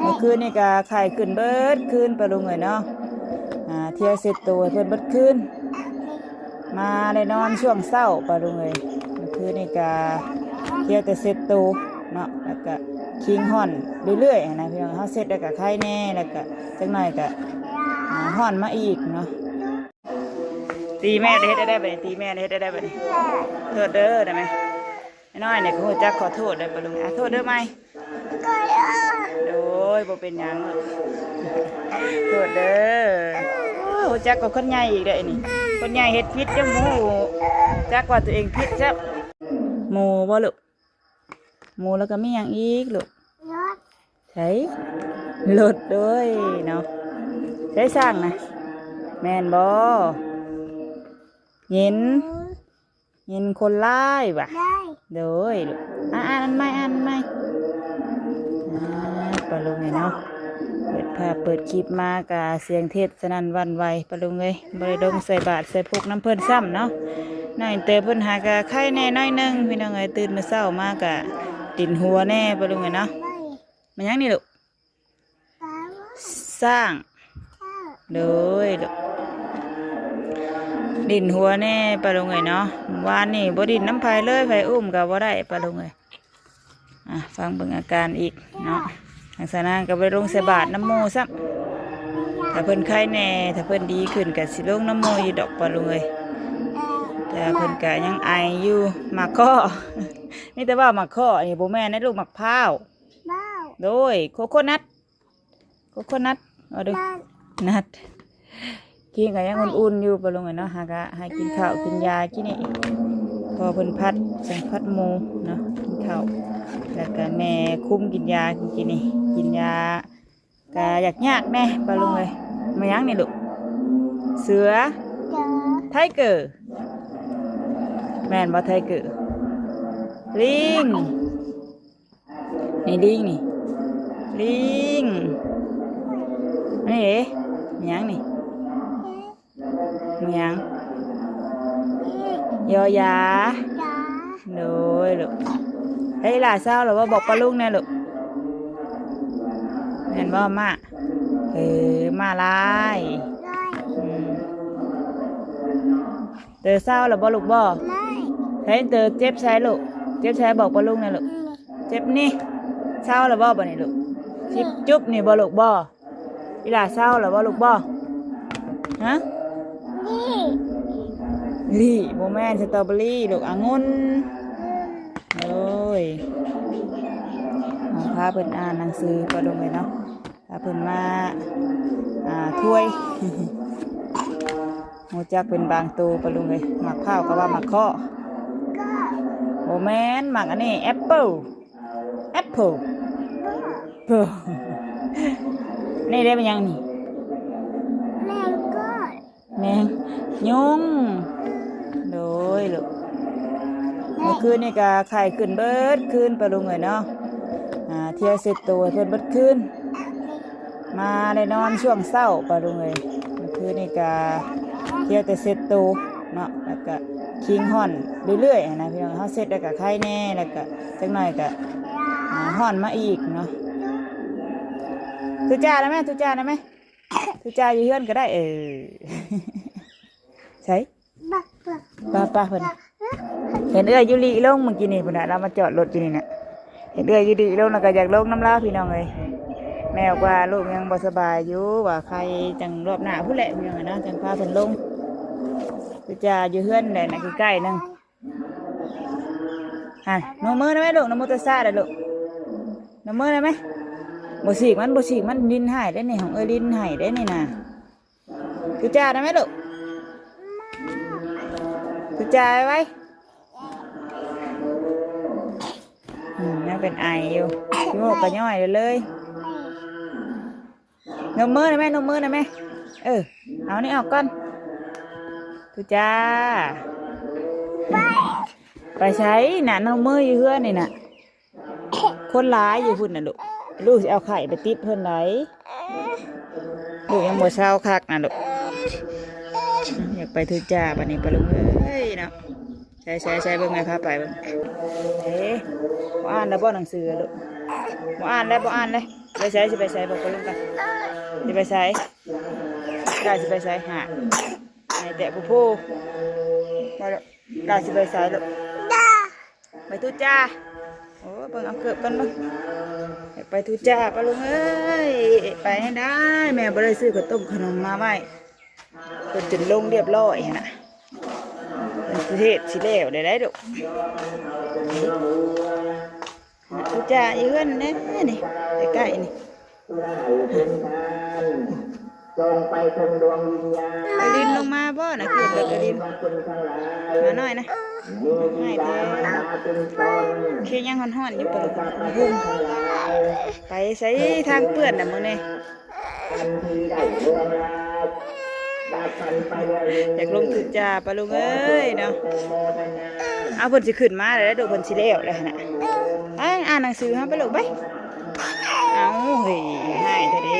ເມື່ອຄືນນີ້ກະໄຂ້ຂຶ້ນເບິດຄືນ ປ້າລຸງເອີຍເນາະ. ອາ ທຽວເຊັດໂຕໃຫ້ເພິ່ນເບິດຄືນ. ມາໄດ້ນອນຊ່ວງເຊົ້າ ປ້າລຸງເອີຍ. ເມື່ອຄືນນີ້ກະທຽວແຕ່ເຊັດໂຕເນາະ ແລ້ວກະຄີງຮ້ອນເລື້ອຍໆຫັ້ນນະພີ່ນ້ອງ. ເຮົາເຊັດແລ້ວກະໄຄແນ່ ແລ້ວກະຈັກໜ້ອຍກະ ອາ ຮ້ອນມາອີກເນາະ. ຕີແມ່ໄດ້ເຮັດໄດ້ບັດນີ້ ຕີແມ່ໄດ້ເຮັດໄດ້ບັດນີ້. ໂທດເດີ ໄດ້ໄໝ? ນ້ອຍໆນີ້ກະຮູ້ຈັກຂໍໂທດເດີ ປ້າລຸງ. ອາ ໂທດເດີໃໝ່. ໂດຍ ບໍ່ເປັນຫຍັງ ໂທດເດີ. ໂອ້ ຮູ້ຈັກກວ່າຄົນໃຫຍ່ອີກເດ້ນີ້. ຄົນໃຫຍ່ເຮັດຜິດຍັງບໍ່ຮູ້ຈັກວ່າຕົວເອງຜິດຊ້ຳ. ໝູບໍ່ລູກ? ໝູແລ້ວກະມີຫຍັງອີກລູກ? ລົດ. ໃສ? ລົດ ໂດຍເນາະ. ໃສຊ້າງນະ? ແມ່ນບໍ່? ເຫັນ ເຫັນຄົນຫຼາຍຫວາ? ໂດຍ ໂດຍລູກ. ອ່ານ ອ່ານໃໝ່ ອ່ານໃໝ່. ອາ ປ້າລຸງເອີຍເນາະ ເປີດພາບເປີດຄລິບມາກະສຽງເທດສະນັ້ນຫວັ່ນໄຫວ ປ້າລຸງເອີຍ. ບໍ່ໄດ້ລົງໃສ່ບາດໃສ່ພົກນຳເພິ່ນຊ້ຳເນາະ. ນ້ອງແອນເຕີເພິ່ນຫາກະໄຄແນ່ໜ້ອຍໜຶ່ງພີ່ນ້ອງເອີຍ. ຕື່ນມາເຊົ້າມາກະດິນຫົວແນ່ ປ້າລຸງເອີຍເນາະ. ແມ່ນຫຍັງນີ້ລູກ? ຊ້າງ. ໂດຍ ດິນຫົວແນ່ ປ້າລຸງເອີຍເນາະ. ວານນີ້ບໍ່ດິນນຳໃຜເລີຍ ໃຜອຸ້ມກະບໍ່ໄດ້ ປ້າລຸງເອີຍ. ອ່ະ ຟັງເບິ່ງອາການອີກເນາະ. ທາງສາວນາງກະບໍ່ໄດ້ລົງໃສ່ບາດນຳໝູ່ຊ້ຳ. ຖ້າເພິ່ນໄຄແນ່ ຖ້າເພິ່ນດີຂຶ້ນກະຊິລົງນຳໝູ່ຢູ່ດອກ ປ້າລຸງເອີຍ. ແຕ່ເພິ່ນກະຍັງໄອຢູ່. ໝາກເຄາະ ມີແຕ່ວ່າໝາກເຄາະນີ້ ບໍ່ແມ່ນໃດລູກ ໝາກພ້າວ. ໂດຍ ໂຄໂຄນັດ ໂຄໂຄນັດ ເອົາດູ ນັດ. ກິນກະຍັງອຸ່ນໆຢູ່ ປ້າລຸງເອີຍເນາະ. ຫາກະໃຫ້ກິນເຂົ້າກິນຢາກິນນີ້ ພໍເພິ່ນພັດ ຈັ່ງພັດໝູ່ເນາະ. ກິນເຂົ້າ ແລ້ວກະແມ່ຄຸມກິນຢາກິນນີ້. ກິນຢາກະຢາກຍາກແນ່ ປ້າລຸງເອີຍ. ແມ່ນຫຍັງນີ້ລູກ? ເສືອ ໄທເກີ ແມ່ນບໍ່ ໄທເກີ? ລີງ ນີ້ລີງນີ້ ລີງ. ນີ້ເດ ຫຍັງນີ້? ຫຍັງ? ຢໍຢາ. ໂດຍລູກ. ເອີຍ ອີ່ຫຼ້າເຊົາແລ້ວບໍ່? ບອກປ້າລຸງແນ່ລູກ. ແມ່ນບໍ່ ມ້າ? ເອີ ມ້າລາຍ. ອືມ. ເຕີເຊົາແລ້ວບໍ່ລູກ? ບໍ່. ໃຜເຕີເຈັບໃສລູກ? ເຈັບໃສ ບອກປ້າລຸງແນ່ລູກ. ເຈັບນີ້. ເຊົາແລ້ວບໍ່ ບາດນີ້ລູກ? ຊິຈຸບນີ້ບໍ່ລູກ? ບໍ່. ອີ່ຫຼ້າເຊົາແລ້ວບໍ່ລູກ? ບໍ່. ຮະ? ລີ້ ບໍ່ແມ່ນສະຕໍເບີຣີລູກ ອະງຸ່ນ. ໂອ້ຍ ເອົາ ພາເພິ່ນອ່ານໜັງສື ປ້າລຸງເອີຍເນາະ. ພາເພິ່ນມາ ອ່າ ຖ້ວຍ ຮູ້ຈັກເປັນບາງໂຕ ປ້າລຸງເອີຍ. ໝາກພ້າວກະວ່າໝາກເຄາະ. ບໍ່ແມ່ນ ໝາກອັນນີ້ ແອັບເປິ້ນ ແອັບເປິ້ນ. ນີ້ເດ້ ແມ່ນຫຍັງນີ້? ແມງກອນ ແມງຍຸງ. ໂດຍລູກ. ເມື່ອຄືນນີ້ກະໄຂ້ຂຶ້ນເບິດຄືນ ປ້າລຸງເອີຍເນາະ. ອາ ທຽວເຊັດໂຕໃຫ້ເພິ່ນເບິດຄືນ. ມາໄດ້ນອນຊ່ວງເຊົ້າ ປ້າລຸງເອີຍ. ເມື່ອຄືນນີ້ກະທຽວແຕ່ເຊັດໂຕເນາະ ແລ້ວກະຄີງຮ້ອນເລື້ອຍໆຫັ້ນນະພີ່ນ້ອງ. ເຮົາເຊັດແລ້ວກະໄຄແນ່ ແລ້ວກະຈັກໜ້ອຍກະ ອາ ຮ້ອນມາອີກເນາະ. ທຸຈ້າໄດ້ໄໝ? ທຸຈ້າໄດ້ໄໝ? ທຸຈ້າຢູ່ເຮືອນກະໄດ້. ເອີ ໃສ? ປ້າ ປ້າເພິ່ນ ເຫັນເອື້ອຍຢູລິລົງມື້ກີ້ນີ້ພຸ້ນນະ. ລາວມາຈອດລົດຢູ່ນີ້ນະ. ເຫັນເອື້ອຍຢູລິລົງແລ້ວກະຢາກລົງນຳລາວ ພີ່ນ້ອງເອີຍ. ແມ່ວ່າລູກຍັງບໍ່ສະບາຍຢູ່ ວ່າໄຂ້ ຈັ່ງຮອບໜ້າພຸ້ນແຫຼະ ພີ່ນ້ອງເອີຍເນາະ ຈັ່ງພາເພິ່ນລົງ. ຄືຈະຢູ່ເຮືອນແຫຼະນະ ໃກ້ໆໜຶ່ງ. ຫັ້ນ ນົບມືໄດ້ໄໝລູກ? ນະໂມຕັດສະໄດ້ລູກ? ນົບມືໄດ້ໄໝ? ບໍ່ສີກມັນ ບໍ່ສີກມັນ ລິນໃຫ້ໄດ້ນີ້ ຂອງເອື້ອຍລິນໃຫ້ໄດ້ນີ້ນະ. ທຸຈ້າໄດ້ໄໝລູກ? ທຸຈ້າໄວໆ. ອືມ ຍັງເປັນໄອຢູ່ ຂີ້ມູກກະຍ້ອຍເລີຍ. ນົບມືໄດ້ໄໝ? ນົບມືໄດ້ໄໝ? ເອີ ເອົານີ້ອອກກ່ອນ. ທຸຈ້າ ໄປໃສນະ? ນົບມືຢູ່ເຮືອນນີ້ນະ. ຄົນຫຼາຍຢູ່ພຸ້ນນະລູກ. ລູກຊິເອົາໄຂ້ໄປຕິດເພິ່ນໃດ໋. ລູກຍັງບໍ່ເຊົາຄັກນະລູກ. ຢາກໄປທຸຈ້າບາດນີ້ ປ້າລຸງເອີຍເນາະ. ໃສ່ໆໆ ເບິ່ງແມ່ພາໄປເບິ່ງ. ເອີ ບໍ່ອ່ານແລ້ວບໍ່ໜັງສືລູກ? ບໍ່ອ່ານແລ້ວ ບໍ່ອ່ານແລ້ວ. ໄປໃສ? ຊິໄປໃສ? ບອກປາລຸງກ່ອນ. ຊິໄປໃສ? ກາຊິໄປໃສ? ຫາ ໃຫ້ແຕະຜູ້ຜູ້ ບໍ່ດອກ. ກາຊິໄປໃສລູກ? ໄປທຸຈ້າ. ໂອ້ ເບິ່ງເອົາເກີບກ່ອນເບິ່ງ. ຢາກໄປທຸຈ້າປາລຸງເອີຍ. ໄປໃຫ້ໄດ້ ແມ່ບໍ່ໄດ້ຊື້ເຂົ້າຕົ້ມເຂົ້າໜົມມາໄວ້. ເພິ່ນຈົນລົງຮຽບຮ້ອຍຫັ້ນນະ. ເພິ່ນຊິເຮັດຊິແລ້ວໄດ້ໄດ໋ລູກ. ທຸຈ້າຢູ່ເຮືອນແດ່ນີ້ ໃກ້ໆນີ້. ສົ່ງໄປເຖິງດວງວິນຍານ. ອາລິນລົງມາບໍ່ນະ? ຂຶ້ນລົດອາລິນ. ມາໜ້ອຍນະ. ໃຫ້ແທ້. ເຄຍຍັງຮ້ອນໆຢູ່ປະລຸງ. ຫຸ່ມ. ໄປໃສທາງເປື້ອນນະມື້ນີ້. ຢາກລົງທຸຈ້າປາລຸງເອີຍເນາະ. ເອົາ ເພິ່ນຊິຂຶ້ນມາແລ້ວເດ້ອ ເພິ່ນຊິແລ້ວແລ້ວຫັ້ນນະ. ໄປອ່ານໜັງສືເຮົາໄປລູກໄປ. ເອົາ ເຮີ້ຍ ຮ້າຍແທ້ເດ້. ເ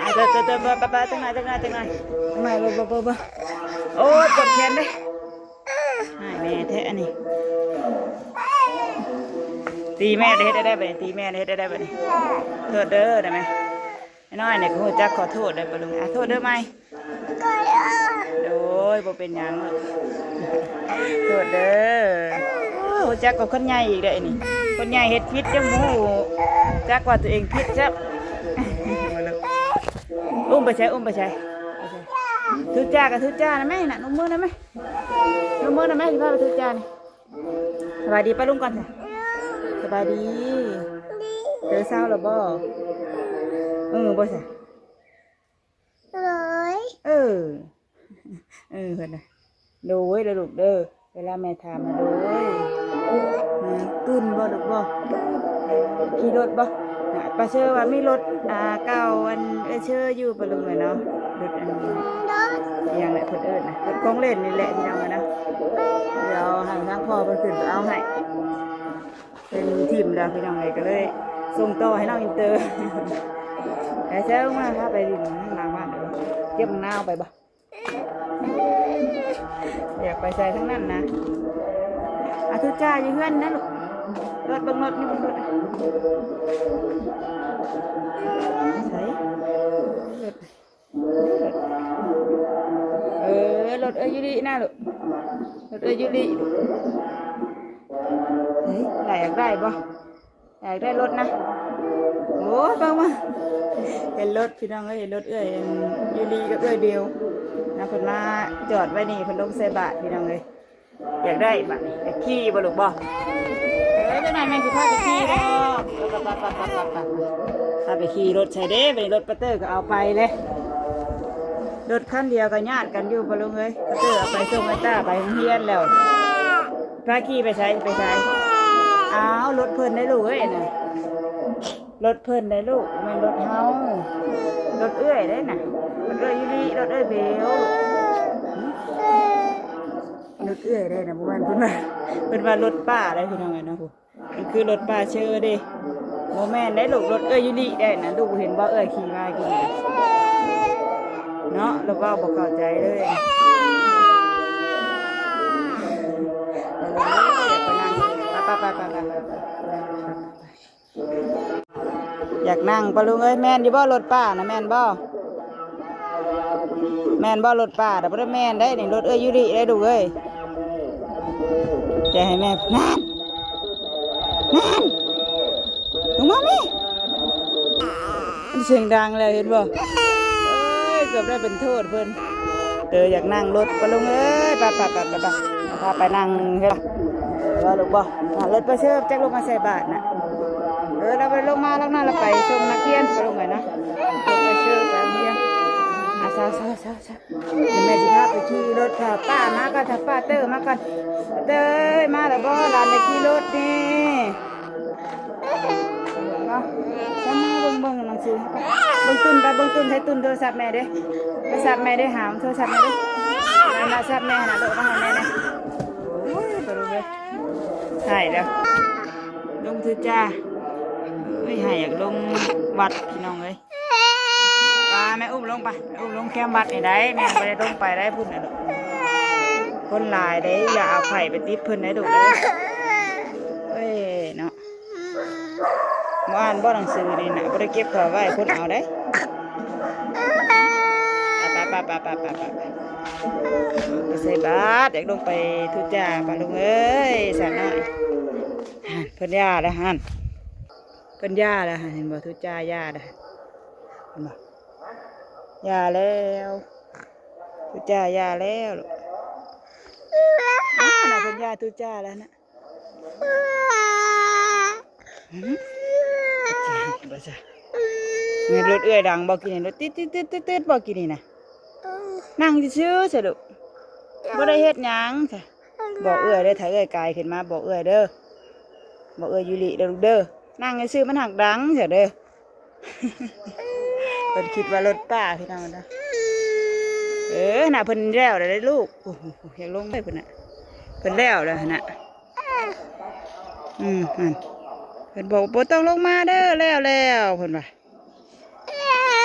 ອີ ເອີ ເອີ ໄປໆ ຈັກໜ້ອຍ ຈັກໜ້ອຍ ຈັກໜ້ອຍ ຈັກໜ້ອຍ. ໂອ້ຍ ປວດແຂນເດ້. ຮ້າຍແມ່ແທ້ອັນນີ້. ຕີແມ່ໄດ້ເຮັດໄດ້ໄດ໋ບັດນີ້ ຕີແມ່ໄດ້ເຮັດໄດ້ໄດ໋ບັດນີ້. ໂທດເດີໄດ້ໄໝ? ນ້ອຍໆນີ້ກໍຮູ້ຈັກຂໍໂທດໄດ້ປະລຸງ. ອາ ໂທດເດີໃໝ? ໂດຍ ບໍ່ເປັນຫຍັງ. ໂທດເດີ. ໂອ້ ຮູ້ຈັກກວ່າຄົນໃຫຍ່ອີກເດ້ນີ້. ຄົນໃຫຍ່ເຮັດຜິດຍັງບໍ່ຮູ້ຈັກວ່າຕົວເອງຜິດຊ້ຳ. ອຸ້ມໄປໃສ? ອຸ້ມໄປໃສ? ທຸຈ້າກໍທຸຈ້ານະແມ່ນະ. ນຸບມືນະແມ່. ນຸບມືນະແມ່ ຊິພາໄປທຸຈ້ານີ້. ສະບາຍດີປ້າລຸງກ່ອນຊະ. ສະບາຍດີ. ເຕີເຊົາແລ້ວບໍ່? ເອີ ບໍ່ຊະ. ໂດຍ. ເອີ ເອີ ເພິ່ນນະ. ໂດຍເດີລູກເດີ. ເວລາແມ່ຖາມນະ ໂດຍ. ຕື່ນບໍ່ລູກບໍ່? ຂີ່ລົດບໍ່? ປ້າເຊີວ່າມີລົດ ອ່າ ເກົ່າອັນເອື້ອຍເຊີຢູ່ປະລຸງເອີຍເນາະ. ລົດອັນ ອີ່ຫຍັງແຫຼະເພິ່ນເອີ້ນນະ ລົດຂອງເລ່ນນີ້ແຫຼະພີ່ນ້ອງເອີຍເນາະ. ດຽວໃຫ້ທາງພໍ່ເພິ່ນຂຶ້ນໄປເອົາໃຫ້. ເປັນຖິ້ມແລ້ວພີ່ນ້ອງເອີຍ ກໍເລີຍສົ່ງຕໍ່ໃຫ້ນ້ອງອິນເຕີ. ແຕ່ເຊົ້າມາພາໄປຫຼິ້ນທາງຫຼັງບ້ານເດີ. ເກັບໝາກນາວໄປບໍ່? ຢາກໄປໃສທາງນັ້ນນະ. ອາ ທຸຈ້າຢູ່ເຮືອນນະລູກ. ລົດ ເບິ່ງລົດນີ້ ເບິ່ງລົດ. ໃສ? ລົດ. ເອີ ລົດເອື້ອຍຢູລິນະລູກ. ລົດເອື້ອຍຢູລິ. ເຮີ້ຍ ຫຼາຍຢາກໄດ້ບໍ່? ຢາກໄດ້ລົດນະ. ໂອ້ຍ ເບິ່ງມາ ເຫັນລົດພີ່ນ້ອງເອີຍ ເຫັນລົດເອື້ອຍຢູລິກັບເອື້ອຍເບວນະ. ເພິ່ນມາຈອດໄວ້ນີ້ ເພິ່ນລົງໃສ່ບາດພີ່ນ້ອງເອີຍ. ຢາກໄດ້ບາດນີ້ ຢາກຂີ່ບໍ່ລູກບໍ່? ເອີ ຈັ່ງນັ້ນແມ່ຊິພາໄປຂີ່ດອກ. ໄປໆໆໆ ພາໄປຂີ່ລົດໃສ່ເດ້. ບັດນີ້ລົດປາເຕີກໍເອົາໄປເລີຍ. ລົດຄັນດຽວກໍຍາດກັນຢູ່ປະລຸງເອີຍ. ປາເຕີເອົາໄປສົ່ງໄອ້ຕ້າໄປໂຮງຮຽນແລ້ວ. ພາຂີ່ໄປໃສ? ໄປໃສ? ອ້າວ ລົດເພິ່ນໄດ໋ລູກເອີຍນະ. ລົດເພິ່ນໄດ໋ລູກ ບໍ່ແມ່ນລົດເຮົາ. ລົດເອື້ອຍໄດ໋ນະ. ລົດເອື້ອຍຢູລິ ລົດເອື້ອຍເບວ. ລົດເອື້ອຍໄດ໋ນະ ບໍ່ແມ່ນເພິ່ນວ່າ ເພິ່ນວ່າລົດປ້າໄດ໋ພີ່ນ້ອງເອີຍເນາະ. ມັນຄືລົດປ້າເຊີເດ້. ບໍ່ແມ່ນໄດ໋ລູກ ລົດເອື້ອຍຢູລິໄດ໋ນະ. ລູກເຫັນບໍ່ ເອື້ອຍຂີ່ມາກີ້ນີ້ເນາະ. ແລ້ວເວົ້າບໍ່ເຂົ້າໃຈເລີຍ. ໄປໆໆໆ ໄປໆ. ຢາກນັ່ງປະລຸງເອີຍ. ແມ່ນຢູ່ບໍ່ລົດປ້ານະ ແມ່ນບໍ່? ແມ່ນບໍ່ລົດປ້ານະ? ບໍ່ໄດ້ແມ່ນໄດ໋ນີ້ ລົດເອື້ອຍຢູລິໄດ໋ລູກເອີຍ. ຢ່າໃຫ້ແມ່ ນັ້ນ ນັ້ນ ລົງມາແມ່. ມັນສຽງດັງແລ້ວເຫັນບໍ່? ເອີຍ ເກືອບໄດ້ເປັນໂທດເພິ່ນ. ເຕີຢາກນັ່ງລົດປະລຸງເອີຍ. ໄປໆໆໆ ພາໄປນັ່ງເຮີ້ຍ. ວ່າລູກບໍ່ ອ່າ ລົດປະເຊີຈັກລົງມາໃສ່ບາດນະ. ເອີ ລາວໄປລົງມາ ລາວນັ້ນລາວໄປສົ່ງນັກຮຽນປະລຸງເອີຍນະ. ລົດປະເຊີໄປໂຮງຮຽນ. ອ່າ ຊາວໆໆ ແມ່ຊິພາໄປຂີ່ລົດ. ຖ້າປ້າມາກ່ອນ ຖ້າປ້າເຕີມາກ່ອນ. ເຕີເອີຍ ມາແລ້ວບໍ່? ຫຼານໄດ້ຂີ່ລົດນີ້. ເນາະ ມາເບິ່ງ ເບິ່ງໜັງສື ເບິ່ງຕຸ່ນໄປ ເບິ່ງຕຸ່ນ ໃຫ້ຕຸ່ນໂທລະສັບແມ່ເດ້ ໂທລະສັບແມ່ເດ້ ຫາໂທລະສັບແມ່ເດ້ ຫາໂທລະສັບແມ່ຫັ້ນນະ ໂລດມາໃຫ້ແມ່ແດ່. ໂອ້ຍ ປະລຸງເອີຍ ໄຫ້ແລ້ວ ລົງຖືກຈ້າ. ເອີຍ ໄຫ້ຢາກລົງວັດ ພີ່ນ້ອງເອີຍ. ໄປ ແມ່ອຸ້ມລົງໄປ ອຸ້ມລົງແຄມວັດນີ້ໄດ້ ແມ່ບໍ່ໄດ້ລົງໄປໄດ້ພຸ້ນນະລູກ ຄົນຫຼາຍເດ້ ຢ່າເອົາໄຂ້ໄປຕິດເພິ່ນໄດ້ລູກເດີ. ເອີຍ ເນາະ. ບໍ່ອ່ານບໍ່ໜັງສືນີ້ນະ ບໍ່ໄດ້ເກັບເຂົ້າໄວ້ ຄົນເອົາໄດ໋. ໄປໆໆໆໆໆ ໄປໃສ່ບາດ ຢາກລົງໄປທຸຈ້າ ປ້າລຸງເອີຍ ສາວນ້ອຍ. ຫັ້ນ ເພິ່ນຢ່າແລ້ວຫັ້ນ ເພິ່ນຢ່າແລ້ວຫັ້ນ ເຫັນບໍ່? ທຸຈ້າຢ່າແລ້ວ ເຫັນບໍ່? ຢ່າແລ້ວ ທຸຈ້າຢ່າແລ້ວລູກ. ຫັ້ນນະ ເພິ່ນຢ່າທຸຈ້າແລ້ວນະ. ຫື ແມ່ນລົດເອື້ອຍດັງບໍ່ກີ້ນີ້ ລົດຕິດໆໆໆບໍ່ກີ້ນີ້ນະ? ນັ່ງຊື່ໆຊະລູກ ບໍ່ໄດ້ເຮັດຫຍັງຊະ. ບອກເອື້ອຍເດີ ຖ້າເອື້ອຍກາຍຂຶ້ນມາບອກເອື້ອຍເດີ ບອກເອື້ອຍຢູລິເດີລູກເດີ. ນັ່ງຊື່ໆ ມັນຫັກດັງຊະເດີ. ເພິ່ນຄິດວ່າລົດປ້າພີ່ນ້ອງເດີ. ເອີ ນະ ເພິ່ນແລ້ວແລ້ວເດ້ລູກ. ໂອ້ໂຫ ຢາກລົງໄປພຸ້ນນະ ເພິ່ນແລ້ວແລ້ວຫັ້ນນະ. ອືມ ຫັ້ນ ເພິ່ນບອກ ບໍ່ຕ້ອງລົງມາເດີ ແລ້ວແລ້ວ ເພິ່ນວ່າ.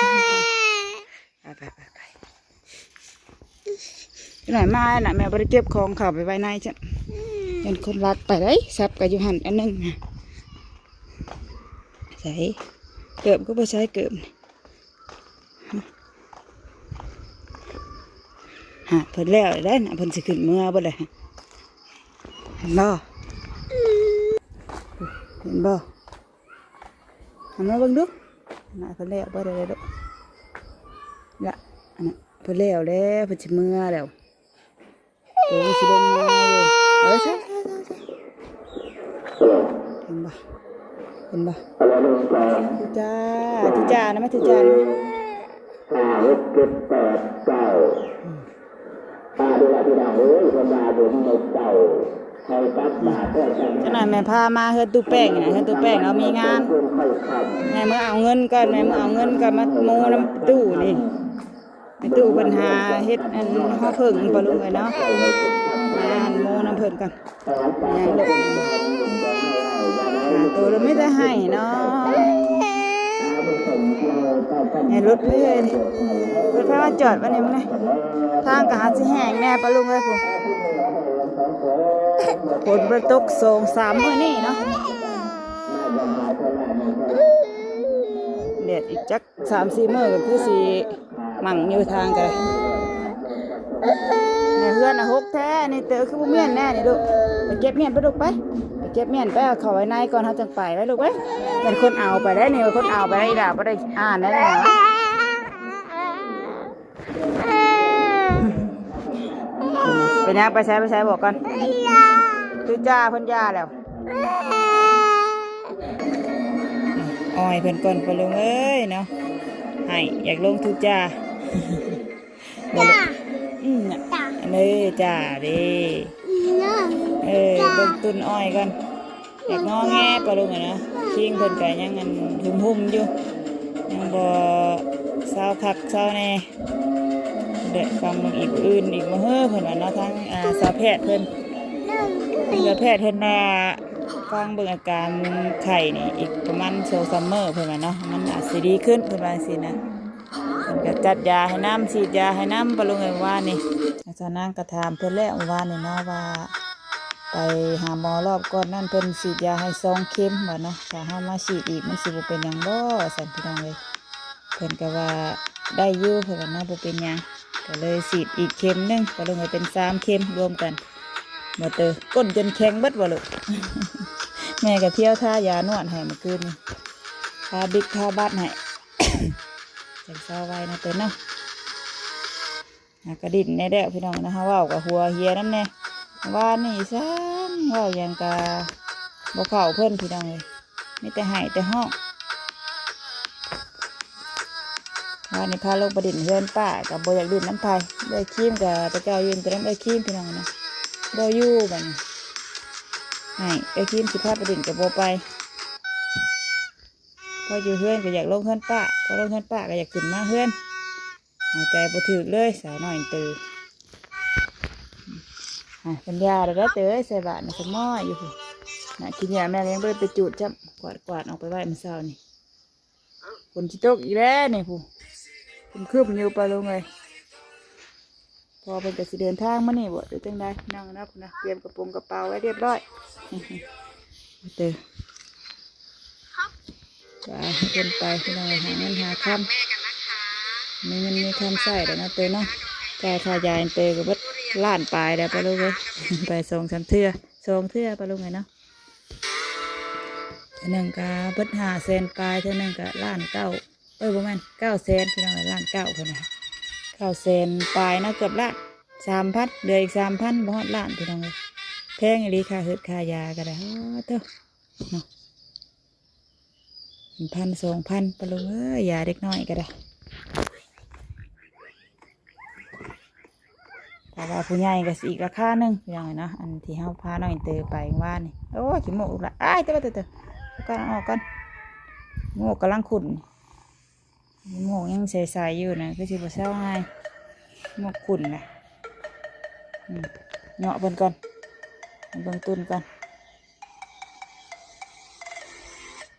ໄປໆໆໆ ຈັກໜ້ອຍມານະ ແມ່ບໍ່ໄດ້ເກັບຂອງເຂົ້າໄປໄວ້ໃນຊັ້ນ ຢ້ານຄົນລັກໄປໄດ໋. ຊັບກໍຢູ່ຫັ້ນອັນໜຶ່ງນະ. ໃສ່ເກີບ ຄືບໍ່ໃສ່ເກີບ. ຫາ ເພິ່ນແລ້ວໄດ໋ນະ ເພິ່ນຊິຂຶ້ນເມືອເບິດເລີຍ. ເຫັນບໍ່? ເຫັນບໍ່? ເອົາມາເບິ່ງດູ ນະ ເພິ່ນແລ້ວບໍ່ໄດ້ເດ້ລູກ. ລະ ອັນນັ້ນ ເພິ່ນແລ້ວແລ້ວ ເພິ່ນຊິເມືອແລ້ວ. ໂອ້ ຊິລົງມາຢູ່. ເອີ ໃຊ່ໆໆໆ ເຫັນບໍ່? ເຫັນບໍ່? ທຸຈ້າ ທຸຈ້ານະ ມາທຸຈ້ານະ. ຫ້າ ຫົກ ເຈັດ ແປດ ເກົ້າ ອືມ ປາເດີລະພີ່ນ້ອງເອີຍ ເພິ່ນວ່າບຸນໃນເຈົ້າ ໃຫ້ກັບມາແທ້ຊັ້ນ. ຈັ່ງນັ້ນແມ່ພາມາເຮືອນຕູ້ແປ້ງນະ ເຮືອນຕູ້ແປ້ງລາວມີງານ. ແມ່ເມືອເອົາເງິນກ່ອນ ແມ່ເມືອເອົາເງິນກ່ອນ ມາໂມນຳຕູ້ນີ້. ແມ່ຕູ້ເພິ່ນຫາເຮັດອັນຫໍເຜິ້ງ ປ້າລຸງເອີຍເນາະ ມາອັນໂມນຳເພິ່ນກ່ອນ. ຫາໂຕແລ້ວມີແຕ່ໄຫ້ເນາະ. ໃຫ້ລົດເພິ່ນ ລົດເພິ່ນມາຈອດໄວ້ນີ້ ມື້ນີ້ທາງກໍຫາຊິແຫ້ງແດ່ ປ້າລຸງເອີຍ. ຝົນບໍ່ຕົກສອງສາມມື້ນີ້ເນາະ ແດດອີກຈັກ ສາມສີ່ມື້ກໍຄືຊິໝັ່ງຢູ່ທາງກໍໄດ້. ໃນເຮືອນນະຫົກແທ້ນີ້ເຕີ ຄືບໍ່ມ້ຽນແນ່ນີ້ລູກ. ໄປເກັບມ້ຽນໄປລູກໄປ ໄປເກັບມ້ຽນໄປ ເອົາເຂົ້າໄວ້ໃນກ່ອນ ເຮົາຈັ່ງໄປໄວ້ລູກໄວ້. ແມ່ນຄົນເອົາໄປໄດ້ນີ້ ຄົນເອົາໄປໄດ້ ອີ່ຫຼ້າບໍ່ໄດ້ອ່ານໄດ້. ເປັນຫຍັງ ໄປໃສ ໄປໃສ ບອກກ່ອນ. ຄືຈ້າ ເພິ່ນຢ່າແລ້ວ. ອ້ອຍເພິ່ນກ່ອນ ປ້າລຸງເອີຍເນາະ ໃຫ້ຢາກລົງທຸຈ້າ. ຈ້າ ອືມ ຈ້າ ອັນນີ້ຈ້າເດ້. ເອີ ຈ້າ ເບິ່ງຕຸ່ນອ້ອຍກ່ອນ ຢາກງໍແງ ປ້າລຸງເອີຍເນາະ. ຄີງເພິ່ນກໍຍັງອັນຫຸ້ມໆຢູ່ ຍັງບໍ່ເຊົາຄັກເຊົາແນ່. ເດ ຟັງເບິ່ງອີກ ມື້ອື່ນອີກມື້ເຮີເພິ່ນວ່າເນາະ ທາງ ອ່າ ສາວແພດເພິ່ນ ສາວແພດເພິ່ນວ່າຟັງເບິ່ງອາການໄຂ້ນີ້ ອີກປະມານສອງສາມມື້ເພິ່ນວ່າເນາະ ມັນອາດຊິດີຂຶ້ນ ເພິ່ນວ່າຈັ່ງຊີ້ນະ. ເພິ່ນກໍຈັດຢາໃຫ້ນຳ ສີດຢາໃຫ້ນຳ ປ້າລຸງເອີຍ ວານນີ້. ສາວນາງກໍຖາມເພິ່ນແລ້ວວານນີ້ເນາະ ວ່າໄປຫາໝໍລອບກ່ອນນັ້ນ ເພິ່ນສີດຢາໃຫ້ສອງເຂັມວ່າເນາະ. ຖ້າເຮົາມາສີດອີກ ມັນຊິບໍ່ເປັນຫຍັງບໍ່ ວ່າຊັ້ນ ພີ່ນ້ອງເອີຍ. ເພິ່ນກໍວ່າໄດ້ຢູ່ ເພິ່ນວ່າເນາະ ບໍ່ເປັນຫຍັງ ກໍເລີຍສີດອີກເຂັມໜຶ່ງ ກໍລົງໄປເປັນສາມເຂັມລວມກັນ. ບໍ່ເຕີ ກົ້ນຈົນແຂງເບິດບໍ່ລູກ. ແມ່ກໍພຽວທາຢານວດໃຫ້ມື້ຄືນນີ້ ທາບິກທາບັດໃຫ້ ຈັ່ງເຊົາໄວເນາະເຕີເນາະ. ຫາກະດິ້ນແດ່ແລ້ວ ພີ່ນ້ອງເນາະ ເຮົາເວົ້າກໍຫົວເຫຍນຳແດ່. ວານນີ້ຊ່າງເວົ້າຫຍັງກະບໍ່ເຂົ້າເພິ່ນ ພີ່ນ້ອງເອີຍ ມີແຕ່ໄຫ້ແຕ່ຮ້ອງ. ວານນີ້ພາລົງໄປດິ້ນເຮືອນປ້າ ກໍບໍ່ຢາກດິ້ນນຳໃຜ. ເອື້ອຍຄຣີມກໍແຕ່ເກົ່າຢູ່ແຕ່ນຳເອື້ອຍຄຣີມ ພີ່ນ້ອງເນາະ ບໍ່ຢູ່ບັດນີ້. ໃຫ້ເອື້ອຍຄຣີມຊິພາໄປດິ້ນກໍບໍ່ໄປ. ພໍຢູ່ເຮືອນກໍຢາກລົງເຮືອນປ້າ ພໍລົງເຮືອນປ້າກໍຢາກຂຶ້ນມາເຮືອນ. ເອົາໃຈບໍ່ຖືກເລີຍ ສາວນ້ອຍເຕີ. ອ່າ ເພິ່ນຢ່າແລ້ວເຕີເອີຍ ໃສ່ບາດນະ ສະມ້ອຍຢູ່ພຸ້ນນະ. ຂີ້ເຫຍື້ອແມ່ກໍຍັງບໍ່ໄດ້ໄປຈູດຊ້ຳ ກວາດ ກວາດອອກໄປໄວ້ມື້ເຊົ້ານີ້. ຝົນຊິຕົກອີກແລ້ວນີ້ ຜູ້ ຄຶ້ມໆຢູ່ ປ້າລຸງເອີຍ. ພໍ່ເພິ່ນກໍຊິເດີນທາງມານີ້ບໍ່ ຫຼືຈັ່ງໃດ ພີ່ນ້ອງເນາະ. ພຸ້ນນະ ຕຽມກະໂປງກະເປົາໄວ້ຮຽບຮ້ອຍເຕີ. ຄອບ ວ່າໃຫ້ເພິ່ນໄປ ພີ່ນ້ອງເອີຍ ຫາເງິນຫາຄຳ ມີເງິນມີຄຳໃຊ້ແລ້ວເນາະເຕີເນາະ. ຈ່າຍຄ່າຢາໃຫ້ເຕີກໍເບິດລ້ານປາຍແລ້ວປະລຸງເອີຍ ໄປສອງສາມເທື່ອ ສອງເທື່ອປະລຸງເອີຍເນາະ. ເທື່ອໜຶ່ງກໍເບິດຫ້າແສນປາຍ ເທື່ອໜຶ່ງກໍລ້ານເກົ້າ ເອີ ບໍ່ແມ່ນ ເກົ້າແສນ ພີ່ນ້ອງເອີຍ ລ້ານເກົ້າພຸ້ນນະ ເກົ້າແສນປາຍເນາະ ເກືອບລ້ານ ສາມພັນ ເຫຼືອອີກສາມພັນ ບໍ່ຮອດລ້ານ ພີ່ນ້ອງເອີຍ. ແພງອີ່ຫຼີ ຄ່າເຮີດຄ່າຢາກໍໄດ້ ອ້າໂທ້ ເນາະ ເປັນພັນສອງພັນປະລຸງເອີຍ ຢາເດັກນ້ອຍກໍໄດ້. ຖ້າວ່າຜູ້ໃຫຍ່ກໍຊິອີກລາຄາໜຶ່ງ ພີ່ນ້ອງເອີຍເນາະ. ອັນທີ່ເຮົາພານ້ອງອິນເຕີໄປວານນີ້ ໂອ້ຍ ຂີ້ມູກລູກຫຼານ ອ້າຍ ເຕີໆໆ ເອົາກ່ອນ ເອົາອອກກ່ອນ ຂີ້ມູກກຳລັງຂຸ້ນ ຂີ້ມູກຍັງໃສໆຢູ່ນະ ຄືຊິບໍ່ເຊົາງ່າຍ ຂີ້ມູກຂຸ້ນນະ. ອືມ ເຍາະເພິ່ນກ່ອນ ໃຫ້ເບິ່ງຕຸ່ນກ່ອນ.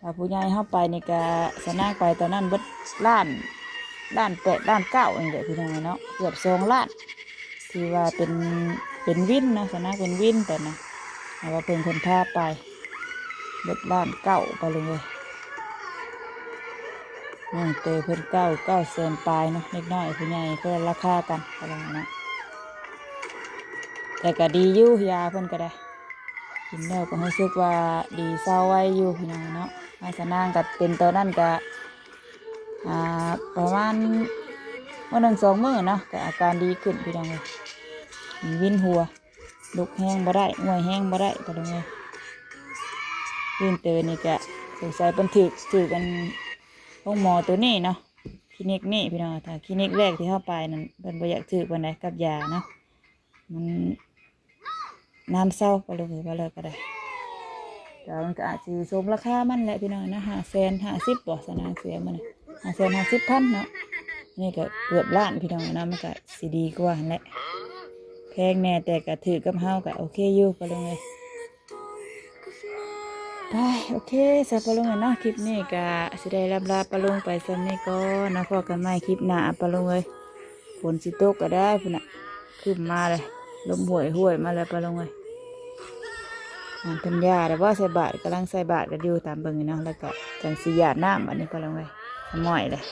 ຖ້າຜູ້ໃຫຍ່ເຮົາໄປນີ້ກະ ສາວນາງໄປຕອນນັ້ນເບິດລ້ານ ລ້ານແປດ ລ້ານເກົ້ານີ້ແຫຼະ ພີ່ນ້ອງເອີຍເນາະ ເກືອບສອງລ້ານ ທີ່ວ່າເປັນ ເປັນວິນເນາະ ສາວນາງເປັນວິນຕອນນັ້ນ ແຕ່ວ່າເພິ່ນ ເພິ່ນພາໄປ ເບິດລ້ານເກົ້າປະລຸງເອີຍ. ນ້ອງເຕີເພິ່ນເກົ້າ ເກົ້າແສນປາຍເນາະ ເດັກນ້ອຍຜູ້ໃຫຍ່ຄົນລະລາຄາກັນປະມານນັ້ນ ແຕ່ກໍດີຢູ່ ຢາເພິ່ນກໍໄດ້ ກິນແລ້ວກໍຮູ້ສຶກວ່າດີເຊົາໄວຢູ່ ພີ່ນ້ອງເນາະ. ອາ ສາວນາງກໍເປັນຕອນນັ້ນກໍ ອ່າ ປະມານມື້ໜຶ່ງສອງມື້ເນາະ ກໍອາການດີຂຶ້ນ ພີ່ນ້ອງເອີຍ. ມັນວິນຫົວ ລຸກແຮງບໍ່ໄດ້ ງ່ວຍແຮງບໍ່ໄດ້ ປະລຸງເອີຍ. ວິນເຕີນີ້ກະສົງໄສເພິ່ນຖືກ ຖືກອັນໂຮງໝໍໂຕນີ້ເນາະ ຄລີນິກນີ້ ພີ່ນ້ອງ. ຖ້າຄລີນິກແລກທີ່ເຮົາໄປນັ້ນ ເພິ່ນບໍ່ຢາກຖືກປານໃດກັບຢາເນາະ ມັນນານເຊົາ ປະລຸງເອີຍ ວ່າແລ້ວກໍໄດ້. ແຕ່ວ່າມັນກໍອາດຊິສົມລາຄາມັນແຫຼະ ພີ່ນ້ອງເນາະ ຫ້າແສນຫ້າສິບບໍ ສາວນາງເສຍມື້ນັ້ນ ຫ້າແສນຫ້າສິບພັນເນາະ. ນີ້ກໍເກືອບລ້ານ ພີ່ນ້ອງເນາະ ມັນກໍຊິດີກວ່າຫັ້ນແຫຼະ ແພງແດ່ ແຕ່ກໍຖືກກັບເຮົາກໍໂອເຄຢູ່ ປະລຸງເອີຍ. ໄປ ໂອເຄຊະປະລຸງເອີຍເນາະ ຄລິບນີ້ກະຊິໄດ້ລ່ຳລາປະລຸງໄປສ່ຳນີ້ກ່ອນເນາະ. ພໍ້ກັນໃໝ່ຄລິບໜ້າປະລຸງເອີຍ. ຝົນຊິຕົກກໍໄດ້ພຸ້ນນະ ຄຶ້ມມາເລີຍ ລົມຫ້ວຍໆມາແລ້ວປະລຸງເອີຍ. ນ້ອງເພິ່ນຢາແລ້ວບໍ່ ໃສ່ບາດ ກຳລັງໃສ່ບາດກັນຢູ່ຕາມເບິ່ງນີ້ເນາະ ແລ້ວກໍຈັ່ງຊິຢາດນ້ຳບັດນີ້ປະລຸງເອີຍ ໝ້ອຍເລີຍ.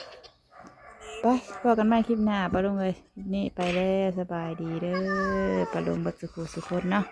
ໄປ ພໍ້ກັນໃໝ່ຄລິບໜ້າປະລຸງເອີຍ. ຄລິບນີ້ໄປແລ້ວ ສະບາຍດີເດີປະລຸງເບິດສູ່ຜູ້ສູ່ຄົນເນາະ.